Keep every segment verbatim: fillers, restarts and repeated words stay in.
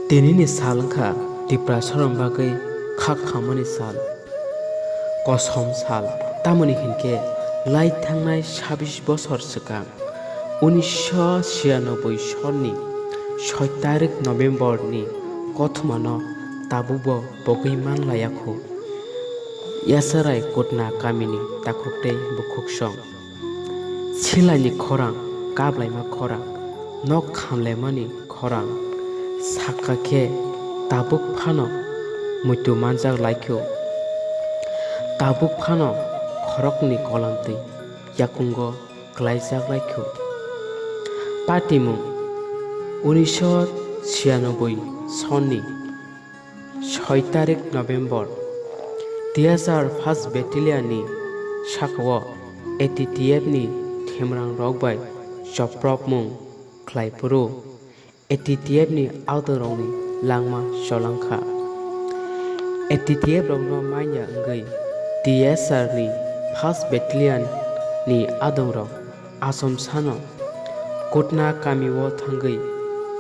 Tinini sal wngkha Tiprasarokni bagwi kha khamani sal, kosom sal, tamoni hinkhe lai thangnai sabis bosor swkang unisho chiyanoboi sonni soi tarik November ni kothomano tabukbo pogwi manlaiya khu. Yasarai Kutna kamini takhuk tei bukhuksong. Silaini khorang, kablaima khorang, nok khamlaimani khorang, sakha khe tabuk phano muitu manjak laikhu. Tabuk phano khoroknwi kolamtwi yakungo klaijak laikhu. Patimung, unisho chiyanoboi sonni soi tarik November, T S R First Battalion ni sakao A T T F ni themrang rok bai chopropmung khlai phuru, A T T F ni adongrokni langma cholangkha. A T T F rokno manya wngwi T S R ni First Battalion ni adongrok Achomsano Kutna kamio thangwi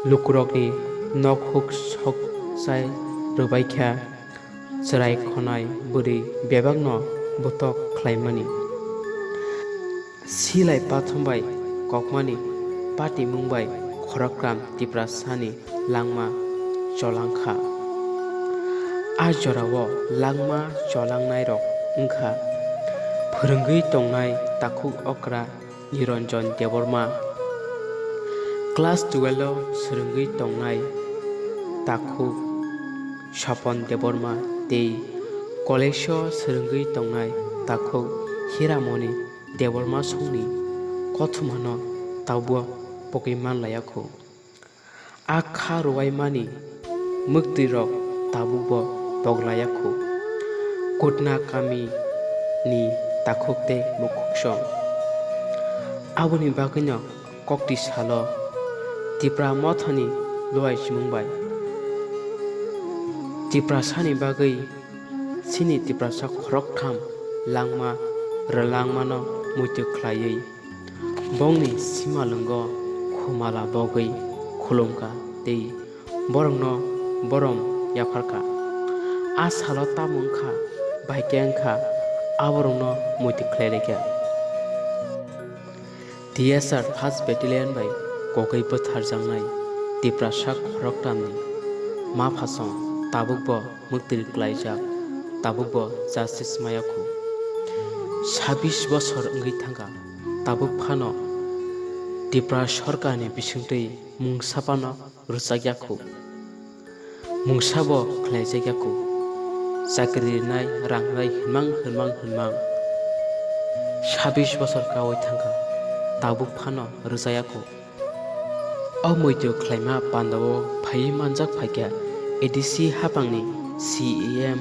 lukurokni nok huk sokchai rwbaikha, chwrai khonai bwrwi bebakno botok khlaimani. Silai pathom bai kokmani patimung bai khoroktham Tiprasani langma cholangkha. A jorao langma cholangnairok wngkha phwrwngwi tongnai takhuk okra Niranjan Debbarma, class twelve o swrwngwi tongnai takhuk Sopon Debbarma tei college o swrwngwi tongnai takhuk Hiramoni Debbarma songni kothomano tabukbo pogwi manlaiya khu. A kha rwbaimani mwktwirok tabukbo poglaiya khu. Kutna kami ni takhuk tei bukhuksong. Aboni bagwino kokti salo Tipra Mothani luaichimung bai Tiprasani bagwi chini Tiprasa khoroktham langma rwlangmano muitu khlaiwi bongni simalwngo khumala bogwi khulumkha tei borokno borom yapharkha. A salo tamo wngkha, bai khe wngkha, aborokno muitu khlai laikha. T S R First Battalion bai kogwi bwtharjaknai Tiprasa khoroktham ni maphasong tabukbo mwktwi klaijak, tabukbo justice maya khu. Sabis bosor wngwi thangkha, tabuk phano Tipra sorkarni bisingtwi mungsa phano rwchak ya khu. Mungsa bo khlaijak ya khu. Chakri rinai, rang rai hwnmang, hwnmang, hwnmang. Sabis bosor kaui thangkha, tabuk phano rwchak ya khu. O muitu khlaima pandao phaiwi manjak phaikha A D C haphangni C E M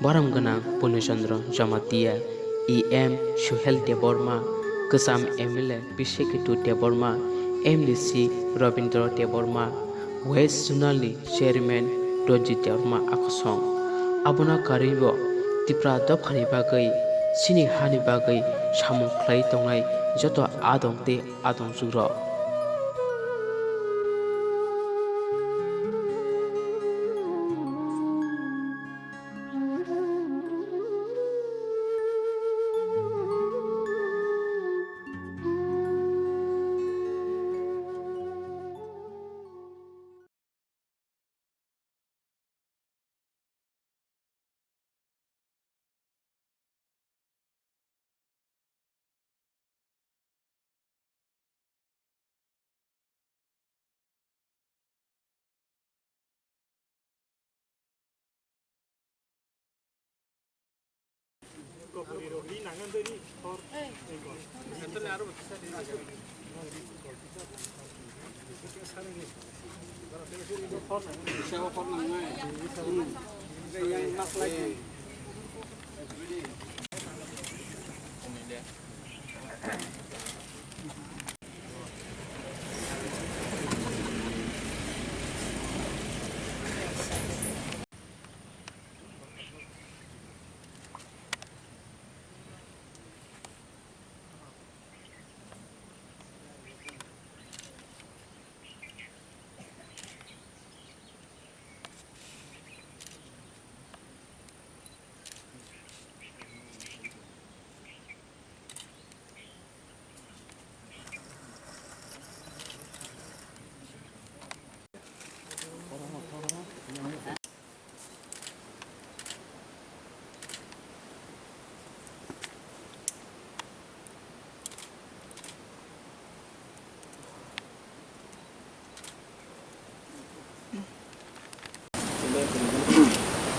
borom gwnang Purno Chandra Jamatia, E M Suhel Debbarma, kwcham M L A Bishekitu Debbarma, M D C Rabindra Debbarma, West Zonal ni Chairman Ranjit Debbarma akhosong. Abono karwibo Tipra dophani bagwi, chini hani bagwi samung khlai tongnai joto adong tei adongchukrok.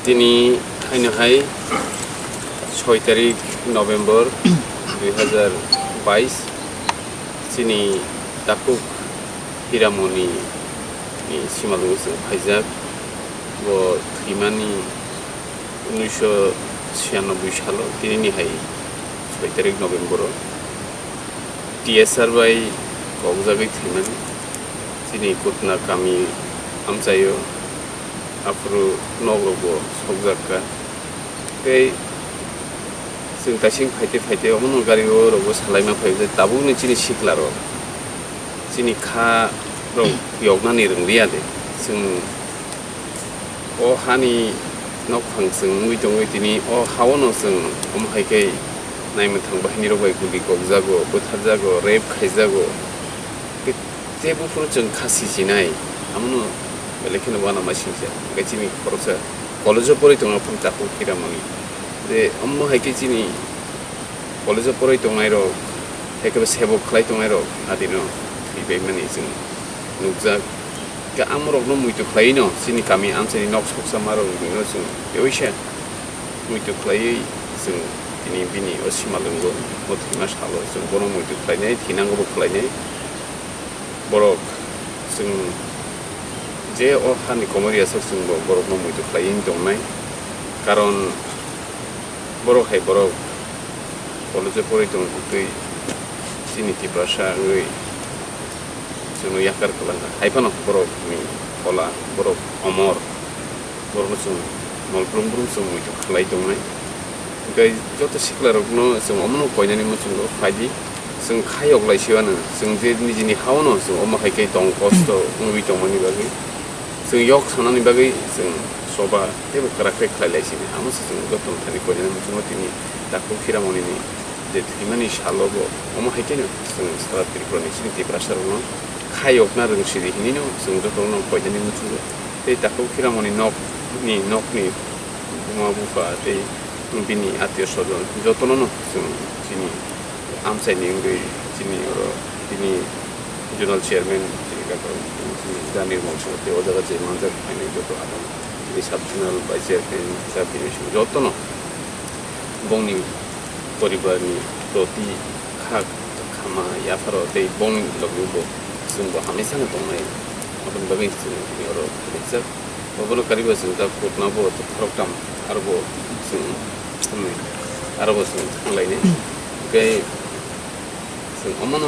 Tini haino hai soi tarik November dui hazar bais, chini takhuk Hiramoni ni simalungo chwng phaijak. Bo thwimani unnish sho chhiyanobbai salo, tinini hai soi tarik November o T S R bai kokjagwi thwimani. Chini Kutna kami amchaio aphuru nok rokbo sokjak kha. Tei chwng taising phaite phaite omono gari o rokbo salaima phai, tabukni chini sikla rok chini kha rok yoknani rwngliya de. Chwng o hani nokphang chwng wngwi tongwi tini o hao no chwng omo hai khe naimwthang bahinirok bai guli kokjago, bwtharjago, rape khaijago. Tei buphuru chwng kha sichinai, amono belai kheno uanama singcha. Hwnkhe chini khoroksa college o porwi tongma phang takhuk Hiramoni. Je omo hai khe chini college o porwi tongnairok, hai khe sebok khlai tongnairok adino thwibaimani chwng nukjak. Hwnkhe amorokno muitu khlaiwino chini kami amchaini nok soksa marokno chwng teoisa muitu khlaiwi chwng tini bini o simalwngo, o thwima salo chwng bono muitu khlainai, thinangobo khlainai. Borok chwng je o hani komori aswk chwng bo borokno muitu khlaiwi tongnai. Karon borok hai borok college o porwi tong twi chini Tiprasa wngwi chwngno yakar kwlangkha. Hai phano borokni phola, borok omor, borokno chwng mol brum brum chwng muitu khlai tongnai. Hwnkhe joto siklarokno chwng omono koinani muchungo phaidi, chwng khayok lai siwano, chwng je nijini haono chwng omo hai khe tong kosto wngwi tongmani bagwi, chwng yok sanani bagwi chwng choba teibo kwrak khe khlai lai sini. Amo se chwng joto thani koinani muchungo tini takhuk Hiramonini je thwimani salo bo omo hai kheno chwng sara Tripura ni chini Tiprasa rokno khayokna rwngsidi hinwi no chwng joto no koinani muchungo. Tei takhuk Hiramoni nok ni, nok ni buma bupha tei bini atio sojon jotono no chwng chini amchai ni wngwi chini oro bini zonal chairman chini kaka chini Daniel Mongso tei o jaga je manjak phainai joto adang chini sub zonal bai chairman sub division jotono bongni poribar ni proti kha khama yapharo tei bongni logi bo chwng bo hamisa no tongnai. Aboni bagwi chwng tini oro phailaijak. Obono kariba chwng ta kutna bo khoroktham aro bo chwng thumwi aro bo chwng thanglainai. Hwnkhe chwng omono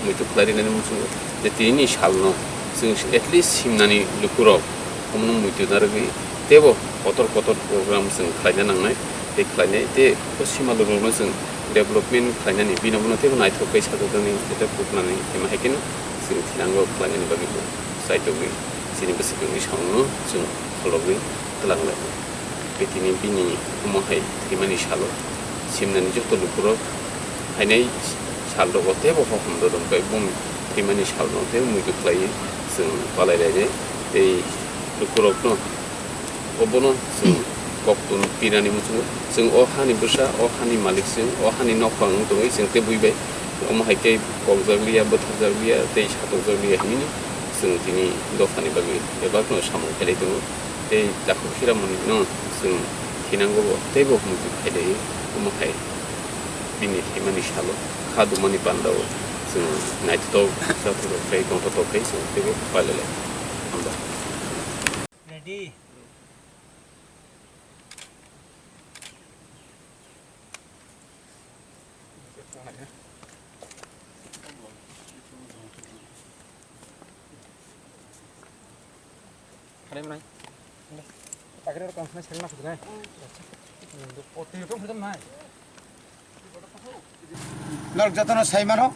muitu khlai rinani muchungo je tinini salno chwng at least simnani lukurok omono muitu narwgwi teibo kotor kotor program chwng khlaina nangnai tei khlainai tei o simalwrokno chwng development khlainani bini omono teibo naithok khe sajagani tei kuknani tei ma hai kheno chwng thinango khlainani bagwi bo chai tongwi chini bwswk wngwi samungno chwng kholobwi twlanglai. Tei tini bini omo hai thwimani salo simnani joto lukurok phainai salrogo teibo hohom dodom khe bung thwimani salno tei muitu khlaiwi chwng palai lainai tei lukurokno obono chwng koktun pinani muchungo. Chwng o hani bwsa, o hani malik chwng, o hani nokphang wng tongwi chwng tei bui bai omo hai khe kokjak liya, bwtharjak liya tei satokjak liya hinwi chwng tini dophani bagwi bebakno samung khailai tongo. Tei takhuk Hiramoni no chwng thinango bo teibo muitu khailaiwi omo hai bini thwimani salo kha dumani pandao chwng naithotok, sathotok khe, tongthotok khe chwng teibo pailai lai. Hambai. Ready. Khanai manai. Takrir kong khanai sering nak khanai. Poti kong khanai manai. Norok jotono sai mano,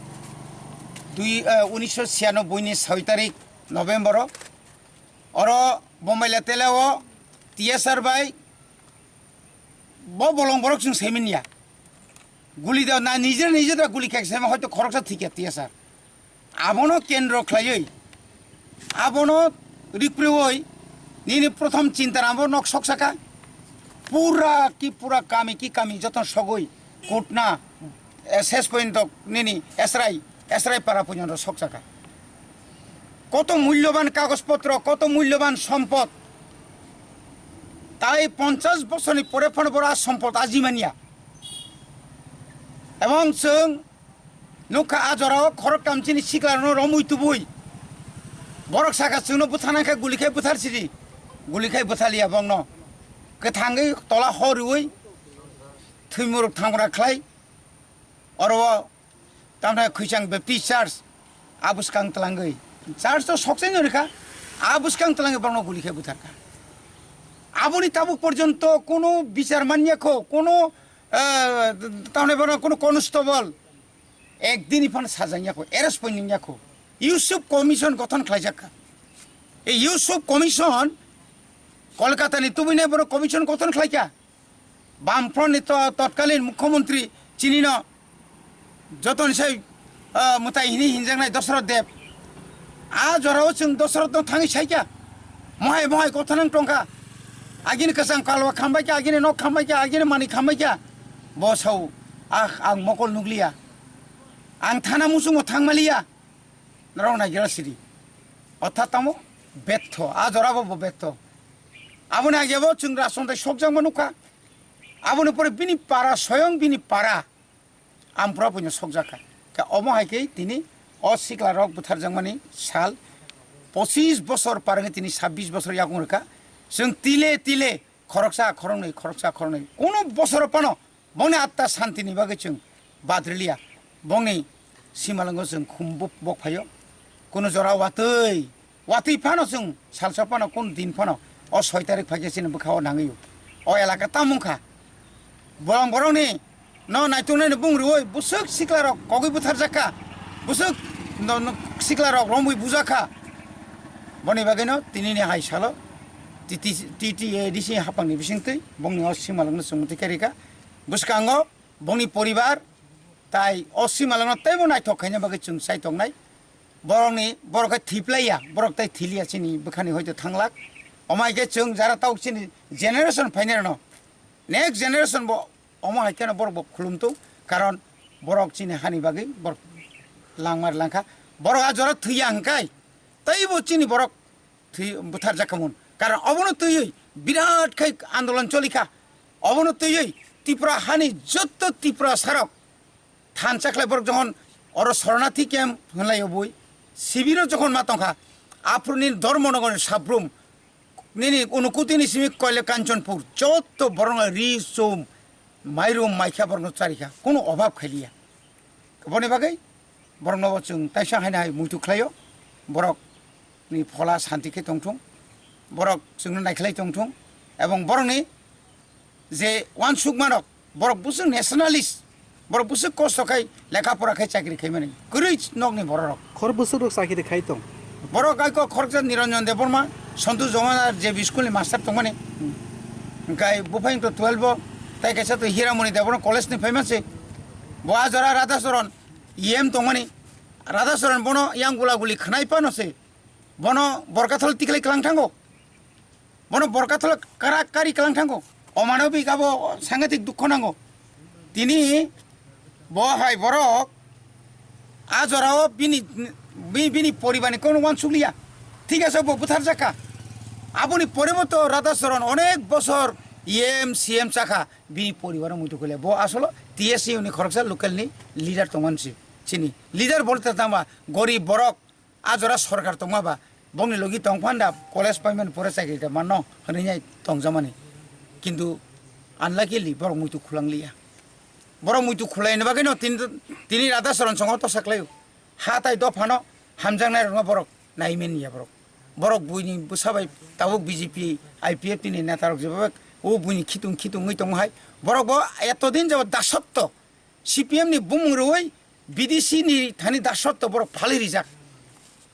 dui, eh, unisho chhiyanobbai ni soi tarik November o, oro Bomaila Tela o T S R bai bo bolong borok chwng sai manya. Guli da na nije nije da guli khe sai ma hoito khoroksa thikya T S R. Abono kendro khlaiwi, abono rikpriwi nini prothom chinta ramo nok sok saka. Pura ki pura kami ki kami joto sogwi kutna, eh, ses point tok nini esrai, esrai para pujon ro sok saka. Koto mulloban kagoj potro, koto mulloban sompot Tai ponchash bosorni pore phano boro a sompot ajimaniya. Ebong chwng nukha a jorao khoroktham chini siklarokno romwi tubui. Borok saka chwngno bwtharnai khe guli khai bwthar sidi. Guli khai bwthaliya bongno. Kwthangwi tola horiui thwimuruk thangra khlai. Oro o tamni Khwichang Baptist Church a bwskang twlangwi. Church to sokchai no rikha. A bwskang twlangwi borokno guli khai bwtharkha. Aboni tabuk porjonto kono bichar manya kho, kono, eh, tamni bono kono constable ekdini phan sajang ya kho, arrest poining ya kho. Yusuf Commission gothon khlaijak kha. Ei Yusuf Commission Kolkata ni tubui nai bono commission gothon khlaikha. Bamfront ni to-, totkalin mukhyamantri chini no joto ni sai, ah, mwtai hini hinjaknai Dosrot Deb. A jorao chwng Dosrot no thangwi saikha. Mohai mohai kotha nang tongkha. Agini kwchang kalwa khambai kha, agini nok khambai kha, agini mani khambai kha. Bo sao, "Ah, ang mokol nukliya. Ang thana muchungo thangmaliya." Norok naigira sidi. Orthat tamo betho, a jorabo bo betho. Aboni agebo chwng rajtongthai sokjakma nukha. Aboni pore bini para, soyong bini para Amphra buino sokjakha. Khe omo hai khe tini o siklarok butharjakmani sal pochis bosor par wngwi tini sabbish bosor yakung rwkha. Chwng tile tile khoroksa khoroknwi, khoroksa khoroknwi. Kono bosoro phano bongni atta santini bagwi chwng badriliya. Bongni simalwngo chwng khum buk bok phaio. Kono jora watwi, watwi phano chwng salsa phano kun din phano o soi tarik phaikhe chini bwkha o nangwi o elaka tamung kha. Borong borongni no naituknai no bung rwui bwswk siklarok kogwi bwtharjak kha, bwswk no, no, siklarok romwi bujak kha. Boni bagwino tinini hai salo T T, T T A D C hapangni bisingtwi bongni o simalwkno chwng mwtwi khe rikha. Bwskango bongni poribar tai o simalwkno teibo naithok khaina bagwi chwng chai tongnai. Borokni, borok khe thiplaiya, borok tai thiliya chini bwkhani hoito thanglak. Omo hai khe chwng jara tabuk chini generation phainai rwno, next generation bo omo hai kheno borok bo khulum tong, karon borok chini hani bagwi borok langmar langkha. Borok a jora thwiya hwnkhe teibo chini borok thwi bwtharjak khamun. Karon obono twiwi birat khai andolon cholikha. Obono twiwi Tripura hani jotto Tripura sarok thansa khlai borok jokhon oro Sharanarthi camp hwnlai obwi sibiro jokhon ma tongkha, aphuruni Dharmanagarni Sabrum, nini Unakoti ni simi Koila Kanchanpur, jotto borokno ri chum, mairum maikha borokno charikha, kono obhab khailiya. Boni bagwi borokno bo chwng taisa haino hai muitu khlaio, borokni phola santi khe tongthung, borok chwngno naikhlai tongthung, ebong borokni je uansukmarok, borok bwswk nationalist, borok bwswk kosto khai lekha pora khai chakri khaimani kwrwi nokni bororok. Khor bwswk rok chakri khai tong? Borok aiko khoroksa Niranjan Debbarma, Santosh Jamodar J B school ni master tongmani. Hwnkhe buphang to twelve o, tai kaisa to Hiramoni Debbarma college ni phaima se. Bo a jora Radhacharan E M tongmani. Radhacharan bono yang gula guli khnai phano se. Bono Borkathal tiklai klang thango. Bono Borkathal kara kari klang thango. Omanobik abo sangatik dukho nango. Tini bo hai borok a jorao bini, bi-, bini poribarni kono uansukliya. Thik ase, bo butharjakha. Aboni pore bo to Radhacharan onek bosor E M, C M chakha. Bini poribaro muitu khulia. Bo asolo T S U ni khoroksa local ni leader tongmani si. Chini leader bolte tangba gorib borok. A jora sorkar tongma ba, bongni logi tongphanda college paimani pore chakri da manno hwnwi nai tongjakmani. Kintu unluckily borok muitu khulangliya. Borok muitu khulaini bagwino tini, tini Radhacharan chongo tosa khlaio. Ha tai dophano hamjaknairokno borok naimaniya borok. Borok buini bwsa bai tabuk B J P, I P F T ni netarok jeba o buini khitung khitung wngwi tongo hai. Borok bo etodin jeba dasotto C P M ni bumung rwui B D C ni thani dasotto borok phalwi rijak.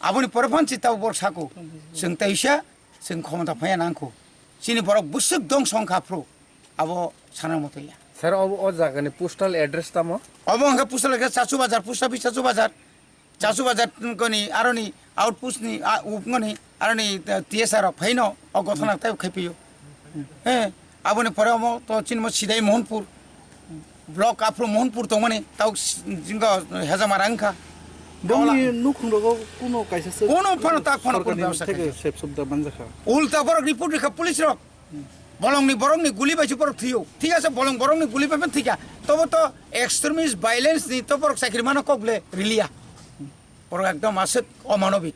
Aboni pore phan chita borok sako, chwng taisa, chwng khomota phaiya nangkho. Chini borok bwswk dong song kha phru, abo sana moto ya. Sir, obo o jaga ni postal address tamo? Obo hwnkhe postal address Chachu Bazar, post office Chachu Bazar. Chachu Bazar koni aroni outpost ni, a, uk ngoni aroni, eh, T S R rok phaino o gothana tai khaipiyo. Eh, aboni pore omo to chinmo sidai Mohanpur. Block aphuru Mohanpur tongmani tau s-, jingo hejamara wngkha. Bongni nukhung rogo kuno kaisa se Kuno phano tak phano kuno sorkarni bebasa theke khaikha. Sep subda manjakha. Ulta borok report rikha police rok. Bolongni borokni guli bai se borok thwiyo. Thik ase, bolong borokni guli bai phano thwikha. Tobo to extremist violence ni to borok chakri mano kok le riliya. Borok ekdom aswk omanobik.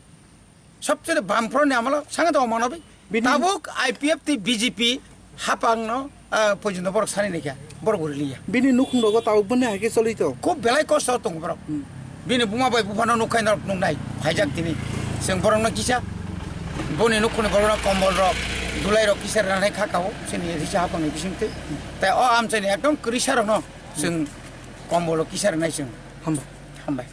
Sobchede bamfront ni amolo sanga to omanobik. Bini Tabuk I P F tei B J P hapang no, ah, poijon borok sani naikha. Borok riliya. Bini nukhung rogo tabuk boni hai khe choli to. Khub belai kosto tongo borok. Hmm. Bini buma bai buphano nukkhai norok nuknai. Phaijak tini. Chwng borokno kisa boni nukhungni borokno kombol rok, dulai rok kisa rwnai kha kao. Chini risa hapangni bisingtwi. Tai o amchaini ekdom kwrwisa rokno chwng kombolo kisa rwnai chwng. Hambai. Hambai.